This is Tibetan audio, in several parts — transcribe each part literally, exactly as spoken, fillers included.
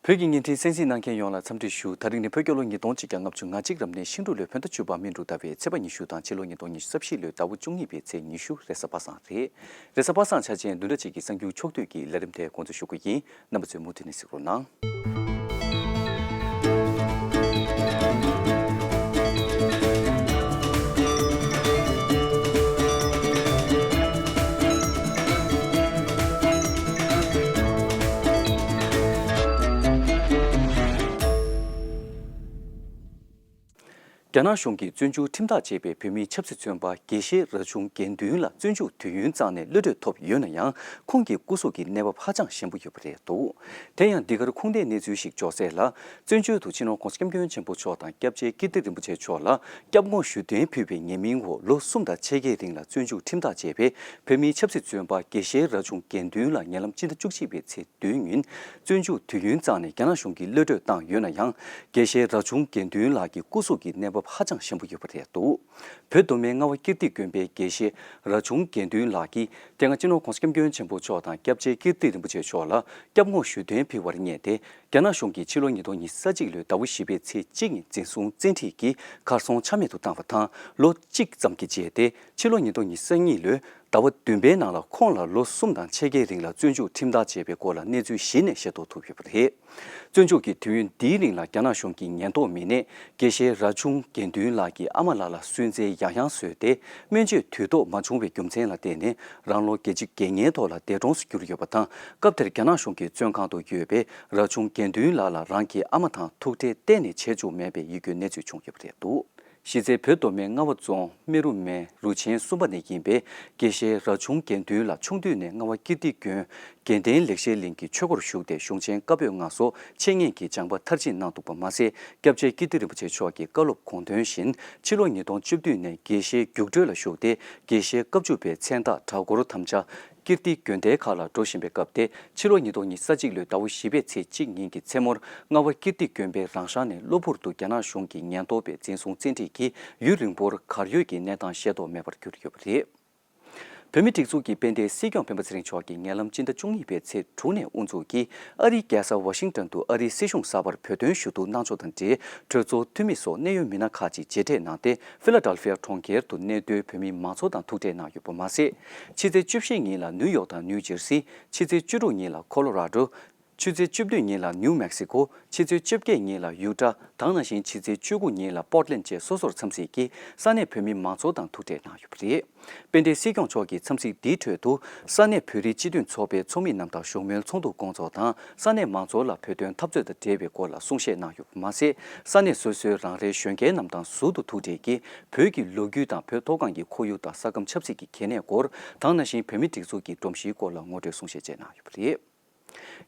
བོད་ཀྱི་བརྙན་འཕྲིན་གསན་གཟིགས་གནང་མཁན་ཡོངས་ལ་འཚམས་འདྲི་ཞུ། དེ་རིང་ནི་བོད་རྒྱལ་ལོ་ཉིས་སྟོང་ཆིག་བརྒྱ་ལྔ་བཅུ་ང་གཅིག་རབ་གནས་ཤིང་འབྲུག་ལོའི་བོད་ཟླ་བཅུ་པ་སྨིན་དྲུག་ཟླ་བའི་ཚེས་པ་ཉི་ཤུ་དང་ཕྱི་ལོ་ཉིས་སྟོང་ཉི་ཤུ་རྩ་བཞི་ལོའི་ཟླ་བ་བཅུ་གཉིས་པའི་ཚེས་ཉི་ཤུ་རེས་གཟའ་པ་སངས་རེད། རེས་གཟའ་པ་སངས་འཆར་ཅན་བདུན་ཕྲག་གཅིག་གི་གསར་འགྱུར་ཕྱོགས་བསྡུས་ཀྱི་ལས་རིམ་དེ་འགོ་འཛུགས་ཞུ་གི་ཡིན། རྣམ་པ་ཚོས་མུ་མཐུད་ནས་གཟིགས་རོགས་གནང་། རྒྱ་ནག་གཞུང་གིས་བཙོན་འཇུག་ཁྲིམས་ཐག་བཅད་པའི་བོད་མིའི་ཆབ་སྲིད་བཙོན་པ་དགེ་བཤེས་རྭ་ཆུང་དགེ་འདུན་ལགས་བཙོན་འཇུག་དུས་ཡུན་གཙང་ནས་གློད་གྲོལ་ཐོབ་ཡོད་ན་ཡང་། ཁོང་གི་སྐུ་གཟུགས་ཀྱི་གནས་བབ་ཧ་ཅང་ཞན་པོ་ཡོད་པ་རེད་འདུག་དེ་ཡང་འདི་གར་ཁུངས་ལྡན་གནས་ཚུལ་ཞིག་འབྱོར་གསལ་ལ། བཙོན་བྱོལ་དུ་སྤྱི་ནོར་༸གོང་ས་༸སྐྱབས་མགོན་ཆེན་པོ་མཆོག་དང་༸སྐྱབས་རྗེ་ཀིརྟི་རིན་པོ་ཆེ་མཆོག་ལ་སྐྱབས་མགོན་ཞུ་གཏན་ཕུལ་བའི་ཉེས་མིང་འོག་ལོ་གསུམ་དང་ཕྱེད་ཀའི་རིང་ལ་བཙོན་འཇུག་ཁྲིམས་ཐག་བཅད་པའི་བོད་མིའི་ཆབ་སྲིད་བཙོན་པ་དགེ་བཤེས་རྭ་ཆུང་དགེ་འདུན་ལགས་ཉེ་ལམ་སྤྱི་ཟླ་བཅུ་གཅིག་པའི་ཚེས་བདུན་ཉིན་བཙོན་འཇུག་དུས་ཡུན་གཙང་ནས་རྒྱ་ནག་གཞུང་གིས་གློད་གྲོལ་བཏང་ཡོད་ན་ཡང་། དགེ་བཤེས་རྭ་ཆུང་དགེ་འདུན་ལགས་ཀྱི་སྐུ་གཟུགས་ཀྱི་གནས་བབ་ཧ་ཅང་ཞན་པོ་ཡོད་པ་རེད་འདུག་བོད་མདོ་སྨད་རྔ་བ་ཀིརྟི་དགོན་པའི་དགེ་བཤེས་རྭ་ཆུང་དགེ་འདུན་ལགས་ཀྱིས་དེ་སྔ་སྤྱི་ནོར་༸གོང་ས་༸སྐྱབས་མགོན་ཆེན་པོ་མཆོག་དང་༸སྐྱབས་རྗེ་ཀིརྟི་རིན་པོ་ཆེ་མཆོག་ལ་སྐྱབས་མགོན་ཞུ་གཏན་ཕུལ་བར་བསྙད་དེ། རྒྱ་ནག་གཞུང་གིས་ཕྱི་ལོ་ཉིས་སྟོང་ཉི་ཤུ་རྩ་གཅིག་ལོའི་ཟླ་བ་བཞི་པའི་ཚེས་གཅིག་ཉིན་འཛིན་བཟུང་བཙན་ཁྲིད་ཀྱིས་གར་སོང་ཆ་མེད་དུ་བཏང་བ་དང་། ལོ་གཅིག་ཙམ་གྱི་རྗེས་ཏེ་ཕྱི་ལོ་ཉིས་སྟོང་ཉི་ཤུ་རྩ་གཉིས་ལོའི་ཟླ་བ་བདུན་པའི་ནང་ལ་ཁོང་ལ་ལོ་གསུམ་དང་ཕྱེད་ཀའི་རིང་ལ་བཙོན་འཇུག་ཁྲིམས་ཐག་བཅད་པའི་སྐོར་ལ་གནས་ཚུལ་གཞི་ནས་ཤེས་རྟོགས་ཐུབ་ཡོད་པ་རེད། བཙོན་འཇུག་གི་དུས་ཡུན་འདིའི་རིང་ལ་རྒྱ་ནག་གཞུང་གི་ཉེན་རྟོག་མི་སྣས་དགེ་བཤེས་རྭ་ཆུང་དགེ་འདུན་ལགས་ཀྱི་ཨ་མ་ལགས་ལ་སུན་གཙེར་ཡང་ཡང་བཟོས་ཏེ། སྨན་བཅོས་དུས་ཐོག་མ་བྱུང་བའི་རྒྱུ་མཚན་ལ་བརྟེན་ནས་རང་ལོ་བརྒྱད་ཅུ་གྱ་ལྔའི་ཐོག་ལ་འདས་གྲོངས་སུ་གྱུར་ཡོད་པ་དང་། སྐབས་དེར་རྒྱ་ནག་གཞུང་གི་བཙོན་ཁང་དུ་ཡོད་པའི་རྭ་ཆུང་དགེ་འདུན་ལགས་ལ་རང་གི་ཨ་མ་དང་ཐུག་འཕྲད་གཏན་ནས་བྱེད་བཅུག་མེད་པའི་ཡིད་སྐྱོའི་གནས་ཚུལ་བྱུང་ཡོད་པ་རེད་འདུག་གཞི་རྩའི་བོད་མདོ་སྨད་རྔ་བ་རྫོང་སྨེ་རུ་སྨད་རུ་ཆེན་གསུམ་པ་ནས་ཡིན་པའི་དགེ་བཤེས་རྭ་ཆུང་དགེ་འདུན་ལགས་ཆུང་དུས་ནས་རྔ་བ་ཀིརྟི་དགོན་དགེ་ལྡན་ལེགས་བཤད་གླིང་གི་ཆོས་སྒོར་ཞུགས་ཏེ། གཞུང་ཆེན་བཀའ་པོད་ལྔ་སོགས་འཆད་ཉན་གྱི་སྦྱངས་པ་མཐར་ཕྱིན་གནང་འདུག་པ་མ་ཟད། སྐྱབས་རྗེ་ཀིརྟི་རིན་པོ་ཆེ་མཆོག་གི་བཀའ་སློབ་དགོངས་དོན་བཞིན་ཕྱི་ལོ་ཉིས་སྟོང་བཅུ་བདུན་ནས་དགེ་བཤེས་རྒྱུགས་སྤྲོད་ལ་ཞུགས་ཏེ། དགེ་བཤེས་བཀའ་བཅུ་པའི་མཚན་རྟགས་གྲྭ་སྐོར་དམ་བཅའ་ཀིརྟི་དགོན་སྡེ་ཁག་ལ་འགྲོ་བཞིན་པའི་སྐབས་ཏེ། ཕྱི་ལོ་ཉིས་སྟོང་ཉི་ཤུ་རྩ་གཅིག་ལོའི་ཟླ་བ་བཞི་པའི་ཚེས་གཅིག་ཉིན་གྱི་མཚན་མོར་རྔ་བ་ཀིརྟི་དགོན་པའི་རང་ཤག་ནས་གློ་བུར་དུ་རྒྱ་ནག་གཞུང་གི་ཉེན་རྟོག་པས་འཛིན་བཟུང་བཙན་ཁྲིད་ཀྱིས་ཡུན་རིང་པོར་གར་ཡོད་ཀྱི་གནས་སྟངས་ཤེས་རྟོགས་མེད་པར་གྱུར་ཡོད་པ་རེད། བོད་མིའི་སྒྲིག་འཛུགས་ཀྱི་དཔལ་ལྡན་སྲིད་སྐྱོང་སྤེན་པ་ཚེ་རིང་མཆོག་གིས་ཉེ་ལམ་སྤྱི་ཟླ་བཅུ་གཉིས་པའི་ཚེས་དྲུག་ནས་དབུ་འཛུགས་ཀྱིས་ཨ་རིའི་རྒྱལ་ས་ཝ་ཤིང་ཏོན་དུ་ཨ་རིའི་སྲིད་གཞུང་གསར་པར་བོད་དོན་ཞུ་གཏུག་གནང་ཕྱོགས་དང་འབྲེལ། གྲོས་ཚོགས་འཐུས་མི་སོགས་གནད་ཡོད་མི་སྣ་ཁག་ཅིག་མཇལ་འཕྲད་གནང་སྟེ། ཧྥི་ལ་ཌེལ་ཧྥི་ཡ་གྲོང་ཁྱེར་དུ་གནས་སྡོད་བོད་མི་མང་ཚོགས་དང་ཐུག་འཕྲད་གནང་ཡོད་པ་མ་ཟད། ཕྱི་ཚེས་བཅུ་བཞི་ཉིན་ལ་ནིའུ་ཡོག་དང་ནིའུ་ཇར་སི། ཕྱི་ཚེས་བཅུ་དྲུག་ཉིན་ལ་ཁོ་ལོ་ར་ཌོ། ཕྱི་ཚེས་བཅུ་བདུན་ཉིན་ལ་ནིའུ་མེག་སི་ཀོ། ཕྱི་ཚེས་བཅོ་བརྒྱད་ཉིན་ལ་ཡུ་ཊ། དེ་ནང་བཞིན་ཕྱི་ཚེས་བཅུ་དགུ་ཉིན་ལ་པོར་ཊ་ལེན་ཌ་བཅས་སོ་སོར་འཚམས་གཟིགས་ཀྱིས་ས་གནས་བོད་མི་མང་ཚོགས་དང་ཐུག་འཕྲད་གནང་ཡོད་པ་རེད། དཔལ་ལྡན་སྲིད་སྐྱོང་མཆོག་གི་འཚམས་གཟིགས་འདིའི་ཁྲོད་དུ། ས་གནས་བོད་རིགས་སྤྱི་མཐུན་ཚོགས་པའི་ཚོགས་མི་རྣམས་དང་བཞུགས་མོལ་ཚོགས་འདུ་སྐོང་ཚོགས་དང་། ས་གནས་མང་ཚོགས་ལ་བོད་དོན་འཐབ་རྩོད་དང་འབྲེལ་བའི་སྐོར་ལ་གསུང་བཤད་གནང་ཡོད་པ་མ་ཟད། ས་གནས་སོ་སོའི་རང་རེའི་གཞོན་སྐྱེས་རྣམས་དང་ཟུར་དུ་ཐུག་འཕྲད་ཀྱིས། བོད་ཀྱི་ལོ་རྒྱུས་དང་བོད་མཐོ་སྒང་གི་ཁོར་ཡུག་དང་ས་ཁམས་ཆབ་སྲིད་ཀྱི་གལ་གནད་སྐོར། དེ་ནང་བཞིན་བོད་མིའི་སྒྲིག་འཛུགས་ཀྱི་སྒྲོམ་གཞིའི་སྐོར་ལ་ངོ་སྤྲོད་གསུང་བཤད་བཅས་གནང་ཡོད་པ་རེད།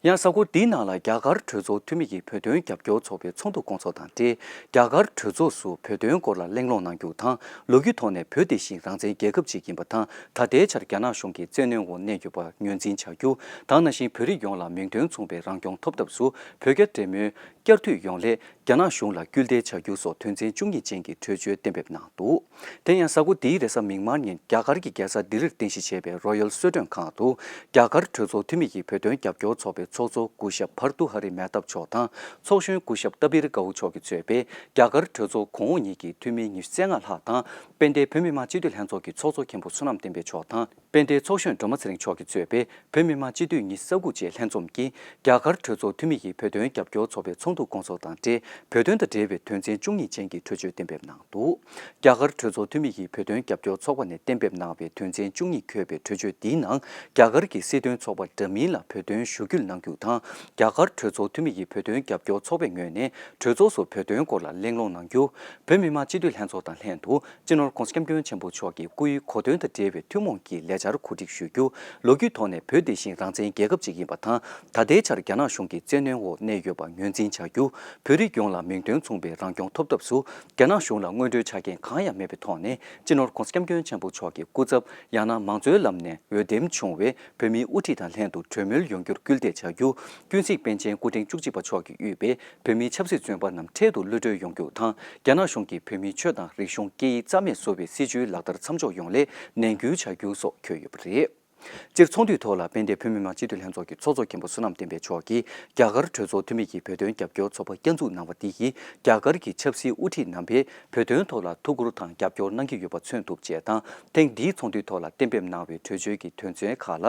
ཡང་གཟའ་འཁོར་འདིའི་ནང་ལ་རྒྱ་གར་གྲོས་ཚོགས་འཐུས་མི་ཡིས་བོད་དོན་རྒྱབ་སྐྱོར་ཚོགས་པའི་ཚོགས་འདུ་སྐོང་ཚོགས་དང་འབྲེལ། རྒྱ་གར་གྲོས་ཚོགས་སུ་བོད་དོན་སྐོར་ལ་གླེང་སློང་གནང་རྒྱུ་དང་། ལོ་རྒྱུས་ཐོག་ནས་བོད་དེ་བཞིན་རང་བཙན་རྒྱལ་ཁབ་ཅིག་ཡིན་པ་དང་། ད་ལྟའི་ཆར་རྒྱ་ནག་གཞུང་གི་བཙན་གནོན་འོག་གནས་ཡོད་པ་ངོས་འཛིན་བྱ་རྒྱུ། དེ་ནང་བཞིན་བོད་རིགས་ཡོངས་ལ་མིང་དོན་མཚུངས་པའི་རང་སྐྱོང་ཐོབ་ཐབས་སུ། བོད་རྒྱ་འབྲེལ་མོལ་བསྐྱར་མཐུད་ཡོང་སླད། རྒྱ་ནག་གཞུང་ལ་སྐུལ་འདེད་བྱ་རྒྱུ་སོགས་དོན་ཚན་བཅུ་གཉིས་ཅན་གྱི་གྲོས་ཆོད་གཏན་འབེབས་གནང་འདུག་དེ་ཡང་གཟའ་འཁོར་འདིའི་རེས་གཟའ་མིག་དམར་ཉིན། རྒྱ་གར་གྱི་རྒྱལ་ས་ལྡི་ལིར་རྟེན་གཞི་བྱས་པའི་རོ་ཡལ་གསོལ་མགྲོན་ཁང་དུ། རྒྱ་གར་གྲོས་ཚོགས་འཐུས་མི་ཡིས་བོད་དོན་རྒྱབ་སྐྱོར་ཚོགས་པའི་ཚོགས་གཙོ་སྐུ་ཞབས་བྷར་ཏུ་ཧ་རི་མེ་ཏབ་མཆོག་དང་། ཚོགས་གཞོན་སྐུ་ཞབས་ཏ་བིར་ཀའུ་མཆོག་གིས་གཙོས་པའི་རྒྱ་གར་གྲོས་ཚོགས་གོང་འོག་གཉིས་ཀྱི་འཐུས་མི་ཉི་ཤུ་རྩ་ལྔ་ལྷག་དང་། དཔལ་ལྡན་བོད་མི་མང་སྤྱི་འཐུས་ལྷན་ཚོགས་ཀྱི་ཚོགས་གཙོ་མཁན་པོ་བསོད་ནམས་བསྟན་འཕེལ་མཆོག་དང་། དཔལ་ལྡན་ཚོགས་གཞོན་སྒྲོལ་མ་ཚེ་རིང་མཆོག་གིས་གཙོས་པའི་བོད་མི་མང་སྤྱི་འཐུས་ཉི་ཤུ་རྩ་དགུ་བཅས་ལྷན་འཛོམས་ཀྱིས། རྒྱ་གར་གྲོས་ཚོགས་འཐུས་མི་ཡིས་བོད་དོན་རྒྱབ་སྐྱོར་ཚོགས་པའི་ཚོགས་འདུ་སྐོང་ཚོགས་དང་འབྲེལ། བོད་དོན་དང་འབྲེལ་བའི་དོན་ཚན་བཅུ་གཉིས་ཅན་གྱི་གྲོས་ཆོད་གཏན་འབེབས་གནང་འདུག་རྒྱ་གར་གྲོས་ཚོགས་འཐུས་མི་ཡིས་བོད་དོན་རྒྱབ་སྐྱོར་ཚོགས་པ་ནས་གཏན་འབེབས་གནང་བའི་དོན་ཚན་བཅུ་གཉིས་འཁོད་པའི་གྲོས་ཆོད་འདིའི་ནང་། རྒྱ་གར་གྱི་སྲིད་དོན་ཚོགས་པ་འདྲ་མིན་ལ་བོད་དོན་ཞུ་སྐུལ་གནང་རྒྱུ་དང་། རྒྱ་གར་གྲོས་ཚོགས་འཐུས་མི་ཡིས་བོད་དོན་རྒྱབ་སྐྱོར་ཚོགས་པའི་ངོས་ནས་གྲོས་ཚོགས་སུ་བོད་དོན་སྐོར་ལ་གླེང་སློང་གནང་རྒྱུ། བོད་མི་མང་སྤྱི་འཐུས་ལྷན་ཚོགས་དང་ལྷན་དུ། སྤྱི་ནོར་༸གོང་ས་༸སྐྱབས་མགོན་ཆེན་པོ་མཆོག་གི་སྐུའི་གོ་སྟོན་དང་འབྲེལ་བའི་ཐུན་མོང་གི་ལས་འཆར་གོ་སྒྲིག་ཞུ་རྒྱུ། ལོ་རྒྱུས་ཐོག་ནས་བོད་དེ་བཞིན་རང་བཙན་རྒྱལ་ཁབ་ཅིག་ཡིན་པ་དང་། ད་ལྟའི་ཆར་རྒྱ་ནག་གཞུང་གི་བཙན་གནོན་འོག་གནས་ཡོད་པ་ངོས་འཛིན་བྱ་རྒྱུ། བོད་རིགས་ཡོངས་ལ་མིང་དོན་མཚུངས་པའི་རང་སྐྱོང་ཐོབ་ཐབས་སུ། རྒྱ་ནག་གཞུང་ལ་དངོས་འབྲེལ་ཆ་རྐྱེན་གང་ཡང་མེད་པའི་ཐོག་ནས། སྤྱི་ནོར་༸གོང་ས་༸སྐྱབས་མགོན་ཆེན་པོ་མཆོག་གི་སྐུ་ཚབ། ཡང་ན་མང་གཙོའི་ལམ་ནས་འོས་འདེམས་བྱུང་བའི་བོད་མིའི་དབུ་ཁྲིད་དང་ལྷན་དུ་གྲོས་མོལ་ཡོང་རྒྱུར་སྐུལ་འདེད་བྱ་རྒྱུ། ཀུན་གཟིགས་པཎ་ཆེན་སྐུ་ཕྲེང་བཅུ་གཅིག་པ་མཆོག་གིས་དབུས་པའི་བོད་མིའི་ཆབ་སྲིད་བཙོན་པ་རྣམས་འཕྲལ་དུ་གློད་གྲོལ་ཡོང་རྒྱུ་དང་། རྒྱ་ནག་གཞུང་གིས་བོད་མིའི་ཆོས་དང་རིག་གཞུང་སྐད་ཡིག་རྩ་མེད་བཟོ་བའི་སྲིད་བྱུས་ལག་བསྟར་མཚམས་འཇོག་ཡོང་སླད་ནན་སྐུལ་བྱ་རྒྱུ་སོགས་འཁོད་ཡོད་པ་རེད། སྤྱིར་ཚོགས་འདུའི་ཐོག་ལ་དཔལ་ལྡན་བོད་མི་མང་སྤྱི་འཐུས་ལྷན་ཚོགས་ཀྱི་ཚོགས་གཙོ་མཁན་པོ་བསོད་ནམས་བསྟན་འཕེལ་མཆོག་གིས་རྒྱ་གར་གྲོས་ཚོགས་འཐུས་མི་ཡིས་བོད་དོན་རྒྱབ་སྐྱོར་ཚོགས་པ་བསྐྱར་འཛུགས་གནང་བ་འདི་ཡིས་རྒྱ་གར་གྱི་ཆབ་སྲིད་དབུ་ཁྲིད་རྣམ་པས་བོད་དོན་ཐོག་ལ་ཐུགས་ཁུར་དང་རྒྱབ་སྐྱོར་གནང་གི་ཡོད་པ་མཚོན་ཐུབ་ཅེས་དང་། ཐེངས་འདིའི་ཚོགས་འདུའི་ཐོག་ལ་གཏན་འབེབས་གནང་བའི་གྲོས་ཆོད་ཀྱི་དོན་ཚན་ཁག་ལ་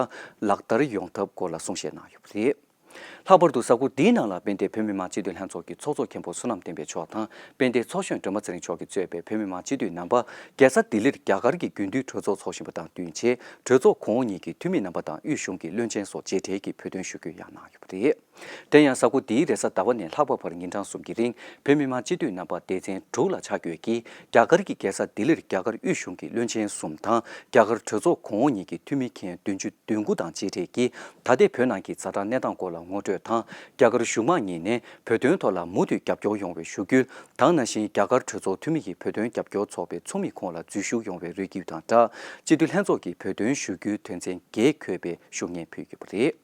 ལག་བསྟར་ཡོང་ཐབས་སྐོར་ལ་གསུང་བཤད་གནང་ཡོད་པ་རེད། ལྷག་པར་དུ་གཟའ་འཁོར་འདིའི་ནང་ལ་དཔལ་ལྡན་བོད་མི་མང་སྤྱི་འཐུས་ལྷན་ཚོགས་ཀྱི་ཚོགས་གཙོ་མཁན་པོ་བསོད་ནམས་བསྟན་འཕེལ་མཆོག་དང་། དཔལ་ལྡན་ཚོགས་གཞོན་སྒྲོལ་མ་ཚེ་རིང་མཆོག་གིས་གཙོས་པའི་བོད་མི་མང་སྤྱི་འཐུས་རྣམ་པ་རྒྱལ་ས་ལྡི་ལིར་རྒྱ་གར་གྱི་དགུན་དུས་གྲོས་ཚོགས་འཚོགས་བཞིན་པ་དང་བསྟུན་ཆེད། གྲོས་ཚོགས་གོང་འོག་གཉིས་ཀྱི་འཐུས་མི་རྣམ་པ་དང་དབུས་གཞུང་གི་བློན་ཆེན་སོགས་མཇལ་འཕྲད་ཀྱིས་བོད་དོན་ཞུ་སྐུལ་ཡང་གནང་ཡོད་པ་རེད། དེ་ཡང་གཟའ་འཁོར་འདིའི་རེས་གཟའ་ཟླ་བ་ནས་ལྷག་པ་བར་ཉིན་གྲངས་གསུམ་གྱི་རིང་བོད་མི་མང་སྤྱི་འཐུས་རྣམ་པ་སྡེ་ཚན་དྲུག་ལ་ཆ་བགོས་ཀྱིས་རྒྱ་གར་གྱི་རྒྱལ་ས་ལྡི་ལིར་རྒྱ་གར་དབུས་གཞུང་གི་བློན་ཆེན་གསུམ་དང་རྒྱ་གར་གྲོས་ཚོགས་གོང་འོག་གཉིས་ཀྱི་འཐུས་མི་མཁན་བདུན་ཅུ་དོན་དགུ་དང་མཇལ་འཕྲད་ཀྱིས། ད་ལྟའི་བོད་ནང་གི་ཛ་དྲག་གནས་སྟངས་སྐོར་ལ་ངོ་སྤྲོད་དང་། རྒྱ་གར་གཞུང་མང་གཉིས་ནས་བོད་དོན་ཐོག་ལ་མུ་མཐུད་རྒྱབ་སྐྱོར་ཡོང་བའི་ཞུ་སྐུལ་དང་། ནང་བཞིན་རྒྱ་གར་གྲོས་ཚོགས་འཐུས་མི་ཡིས་བོད་དོན་རྒྱབ་སྐྱོར་ཚོགས་པའི་ཚོགས་མི་ཁོངས་ལ་འཛུལ་ཞུགས་ཡོང་བའི་རེ་སྐུལ་དང་སྦྲགས། སྤྱི་འཐུས་ལྷན་ཚོགས་ཀྱི་བོད་དོན་ཞུ་སྐུལ་དོན་ཚན་བརྒྱད་འཁོད་པའི་ཞུ་སྙན་ཕུལ་ཡོད་པ་རེད།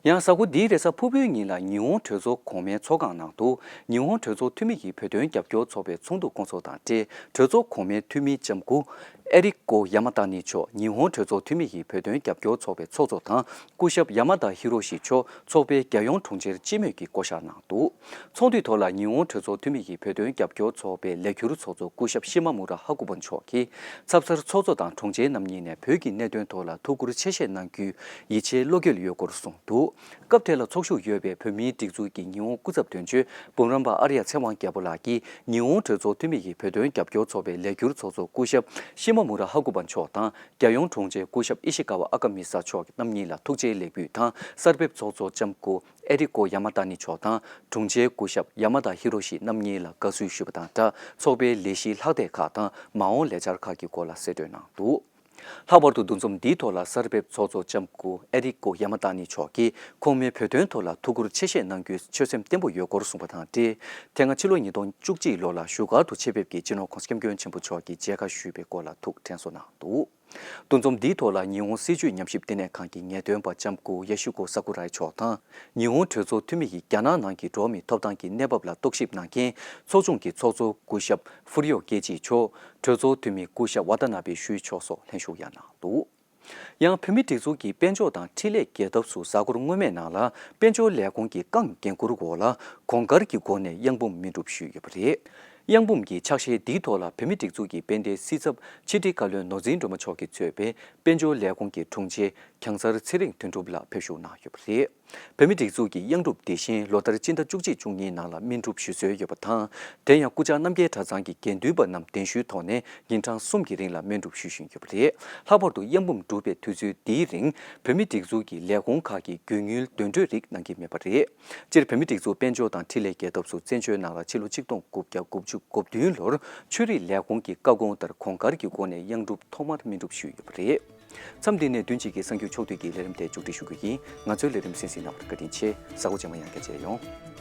ཡང་གཟའ་འཁོར་འདིའི་རེས་གཟའ་ཕུར་བུའི་ཉིན་ལ་ཉི་ཧོང་གྲོས་ཚོགས་གོང་མའི་ཚོགས་ཁང་ནང་དུ། ཉི་ཧོང་གྲོས་ཚོགས་འཐུས་མི་ཡིས་བོད་དོན་རྒྱབ་སྐྱོར་ཚོགས་པའི་ཚོགས་འདུ་སྐོང་ཚོགས་དང་འབྲེལ། གྲོས་ཚོགས་གོང་མའི་འཐུས་མི་ལྕམ་སྐུ་ཨེ་རི་ཀོ་ཡ་མ་ཏཱ་ནི་མཆོག་ཉི་ཧོང་གྲོས་ཚོགས་འཐུས་མི་ཡིས་བོད་དོན་རྒྱབ་སྐྱོར་ཚོགས་པའི་ཚོགས་གཙོ་དང་། སྐུ་ཞབས་ཡ་མ་ད་ཧི་རོ་ཤི་མཆོག་ཚོགས་པའི་རྒྱལ་ཡོངས་དྲུང་ཆེར་སྤྱི་མོས་ཀྱིས་བསྐོ་བཞག་གནང་འདུག། ཚོགས་འདུའི་ཐོག་ལ་ཉི་ཧོང་གྲོས་ཚོགས་འཐུས་མི་ཡིས་བོད་དོན་རྒྱབ་སྐྱོར་ཚོགས་པའི་ལས་འཁྱུར་ཚོགས་གཙོ་སྐུ་ཞབས་ཤི་མ་མུ་ར་ཧ་ཀུ་པ་མཆོག་གིས། ཚབ་མཚར་ཚོགས་གཙོ་དང་དྲུང་ཆེ་རྣམ་གཉིས་ནས་བོད་ཀྱི་གནད་དོན་ཐོག་ལ་ཐུགས་ཁུར་ཆེ་བཞེས་གནང་རྒྱུའི་ཡིད་ཆེས་བློ་འགྱོད་ཡོད་སྐོར་གསུངས་འདུག། སྐབས་དེ་ལ་ཚོགས་ཞུགས་ཡོད་པའི་བོད་མིའི་སྒྲིག་འཛུགས་ཀྱི་ཉི་ཧོང་སྐུ་ཚབ་དོན་གཅོད་འབུམ་རམས་པ་ཨར་ཡ་ཚེ་དབང་རྒྱལ་པོ་ལགས་ཀྱིས། ཉི་ཧོང་གྲོས་ཚོགས་འཐུས་མི་ཡིས་བོད་དོན་རྒྱབ་སྐྱོར་ཚོགས་པའི་ལས་འཁྱུར་ཚོགས་གཙོ་སྐུ་ཞབས་ཤི་མ་མུ་ར་ཧ་ཀུ་པ་མཆོག་དང་། རྒྱལ་ཡོངས་དྲུང་ཆེ་སྐུ་ཞབས་ཨི་ཤི་ཀ་ཝ་ཨ་ཀ་མི་ས་མཆོག་རྣམ་གཉིས་ལ་ཐུགས་རྗེའི་ལེགས་འབུལ་དང་། གསར་ཕེབས་ཚོགས་གཙོ་ལྕམ་སྐུ་ཨེ་རི་ཀོ་ཡ་མ་ཏཱ་ནི་མཆོག་དང་། དྲུང་ཆེ་སྐུ་ཞབས་ཡ་མ་ད་ཧི་རོ་ཤི་རྣམ་གཉིས་ལ་དགའ་བསུ་ཞུས་པ་དང་སྦྲགས། ཚོགས་པའི་ལས་གཞིའི་ལྷག་བསྡད་ཁག་དང་། མ་འོངས་ལས་འཆར་ཁག་གི་སྐོར་ལ་གསལ་སྟོན་གནང་འདུག། ལྷག་པར་དུ་འདུ་འཛོམས་འདིའི་ཐོག་ལ་གསར་ཕེབས་ཚོགས་གཙོ་ལྕམ་སྐུ་ཨེ་རི་ཀོ་ཡ་མ་ཏཱ་ནི་མཆོག་གིས། ཁོང་མོས་བོད་དོན་ཐོག་ལ་ཐུགས་ཁུར་ཆེ་བཞེས་གནང་རྒྱུའི་ཆོད་སེམས་བརྟན་པོ་ཡོད་སྐོར་གསུངས་པ་དང་འབྲེལ། དེ་སྔ་ཕྱི་ལོ་ཉིས་སྟོང་བཅུ་གཅིག་ལོ་ལ་བཞུགས་སྒར་དུ་ཆེད་ཕེབས་ཀྱིས་སྤྱི་ནོར་༸གོང་ས་༸སྐྱབས་མགོན་ཆེན་པོ་མཆོག་གི་མཇལ་ཁ་ཞུས་པའི་སྐོར་ལ་ཐུགས་དྲན་གསོ་གནང་འདུག། འདུ་འཛོམས་འདིའི་ཐོག་ལ་ཉི་ཧོང་སྲིད་བྱུས་ཉམས་ཞིབ་ལྟེ་གནས་ཁང་གི་ངེས་སྟོན་པ་ལྕམ་སྐུ་ཡ་ཤུ་ཀོ་ས་ཀུ་རའི་མཆོག་དང་། ཉི་ཧོང་གྲོས་ཚོགས་འཐུས་མི་ཡིས་རྒྱ་ནག་ནང་གི་འགྲོ་བ་མིའི་ཐོབ་ཐང་གི་གནས་བབ་ལ་རྟོག་ཞིབ་གནང་མཁན་ཚོགས་ཆུང་གི་ཚོགས་གཙོ་སྐུ་ཞབས་ཧྥུ་རི་ཡོ་ཀེ་ཅི་མཆོག། གྲོས་ཚོགས་འཐུས་མི་སྐུ་ཞབས་ཝ་ཏ་ན་བེ་ཞུས་མཆོག་སོགས་ལྷན་ཞུགས་ཡང་གནང་འདུག། ཡང་བོད་མིའི་སྒྲིག་འཛུགས་ཀྱི་དཔལ་འབྱོར་དང་འཕྲིན་ལས་རྒྱལ་ཐབས་སུ་གཟའ་འཁོར་སྔོན་མའི་ནང་ལ་དཔལ་འབྱོར་ལས་ཁུངས་ཀྱི་རྐང་འགན་འཁུར་འོག་ལ་གོང་དཀར་གྱི་སྒོ་ནས་གཡང་འབུམ་སྨིན་སྒྲུབ་ཞུས་ཡོད་པ་རེད། གཡང་འབུམ་གྱི་ཕྱག་བཞེས་འདིའི་ཐོག་ལ་བོད་མིའི་སྒྲིག་འཛུགས་ཀྱི་དཔལ་ལྡན་སྲིད་ཚབ་ཕྱི་དྲིལ་བཀའ་བློན་ནོར་འཛིན་སྒྲོལ་མ་མཆོག་གིས་གཙོས་པའི་དཔལ་འབྱོར་ལས་ཁུངས་ཀྱི་དྲུང་ཆེ་གྱང་གསར་ཚེ་རིང་དོན་གྲུབ་ལགས་ཕེབས་ཞུགས་གནང་ཡོད་པ་རེད། བོད་མིའི་སྒྲིག་འཛུགས་ཀྱི་གཡང་སྒྲུབ་འདི་བཞིན་ལོ་ལྟར་སྤྱི་ཟླ་བཅུ་གཅིག་བཅུ་གཉིས་ནང་ལ་སྨིན་སྒྲུབ་ཞུ་སྲོལ་ཡོད་པ་དང་། དེ་ཡང་སྐུ་བཅར་རྣམ་རྒྱལ་གྲྭ་ཚང་གི་དགེ་འདུན་པ་རྣམས་གདན་ཞུའི་ཐོག་ནས་ཉིན་གྲངས་གསུམ་གྱི་རིང་ལ་སྨིན་སྒྲུབ་ཞུ་བཞིན་ཡོད་པ་རེད། ལྷག་པར་དུ་གཡང་འབུམ་སྒྲུབ་པའི་དུས་ཚོད་འདིའི་རིང་བོད་མིའི་སྒྲིག་འཛུགས་ཀྱི་ལས་ཁུངས་ཁག་གིས་རྒྱུ་དངུལ་འདོན་སྤྲོད་རིགས་གནང་གི་མེད་པ་རེད། སྤྱིར་བོད་མིའི་སྒྲིག་འཛུགས་དཔལ་འབྱོར་དང་འཕྲིན་ལས་རྒྱལ་ཐབས་སུ་བཙན་བྱོལ་ནང་ལ་ཕྱི་ལོ་ཆིག་སྟོང་དགུ་བརྒྱ་དགུ་བཅུ་གོ་བདུན་ལོར་ཆོས་རིག་ལས་ཁུངས་ཀྱི་བཀའ་དགོངས་ལྟར་གོང་དཀར་གྱི་སྒོ་ནས་གཡང་སྒྲུབ་ཐོག་མར་སྨིན་སྒྲུབ་ཞུས་ཡོད་པ་རེད། མཚམས་འདི་ནས་བདུན་གཅིག་གི་གསར་འགྱུར་ཕྱོགས་བསྡུས་ཀྱི་ལས་རིམ་དེ་མཇུག་སྒྲིལ་ཞུ་རྒྱུ་ཡིན། ང་ཚོའི་ལས་རིམ་གསན་གཟིགས་གནང་བར་བཀའ་དྲིན་ཆེ། གཟའ་འཁོར་རྗེས་མ་ཡང་བསྐྱར་མཇལ་ཡོང་།